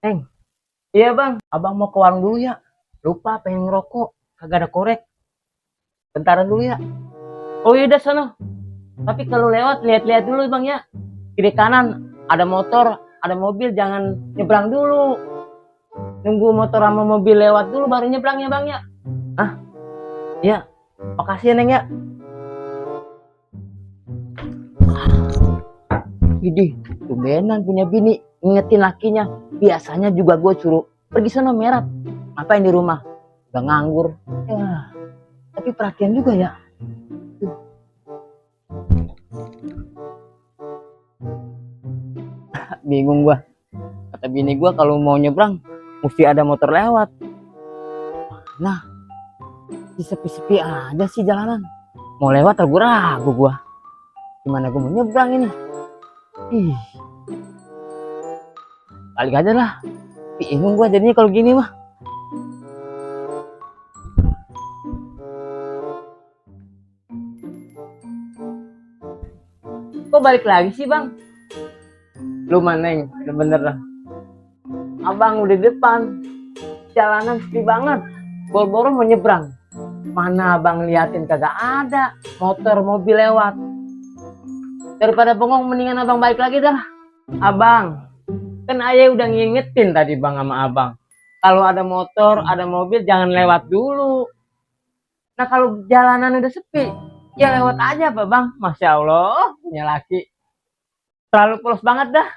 Neng, iya bang, abang mau ke warung dulu ya. Lupa pengen ngerokok, kagak ada korek. Bentaran dulu ya. Oh iya udah sono. Tapi kalau lewat lihat-lihat dulu bang ya. Kiri kanan ada motor, ada mobil, jangan nyebrang dulu. Nunggu motor sama mobil lewat dulu baru nyebrang ya bang ya. Ah, iya. Makasih ya neng ya. Idih, tumbenan punya bini ngingetin lakinya. Biasanya juga gue suruh pergi sana merah. Ngapain di rumah? Udah nganggur. Ya, tapi perhatian juga ya. Bingung gua. Kata bini gua kalau mau nyebrang mesti ada motor lewat. Nah, sepi-sepi aja sih jalanan. Mau lewat ragu-ragu gua. Gimana gua mau nyebrang ini? Ih, balik aja lah. Bingung gua jadinya kalau gini mah. Kok balik lagi sih bang? Lu maneng, udah bener lah. Abang udah di depan. Jalanan sepi banget. Boro-boro mau nyebrang. Mana abang liatin kagak ada motor mobil lewat. Daripada bengong mendingan abang balik lagi dah. Abang, kan ayah udah ngingetin tadi bang sama abang. Kalau ada motor, ada mobil jangan lewat dulu. Nah kalau jalanan udah sepi, ya lewat aja apa bang. Masya Allah, punya laki. Terlalu polos banget dah.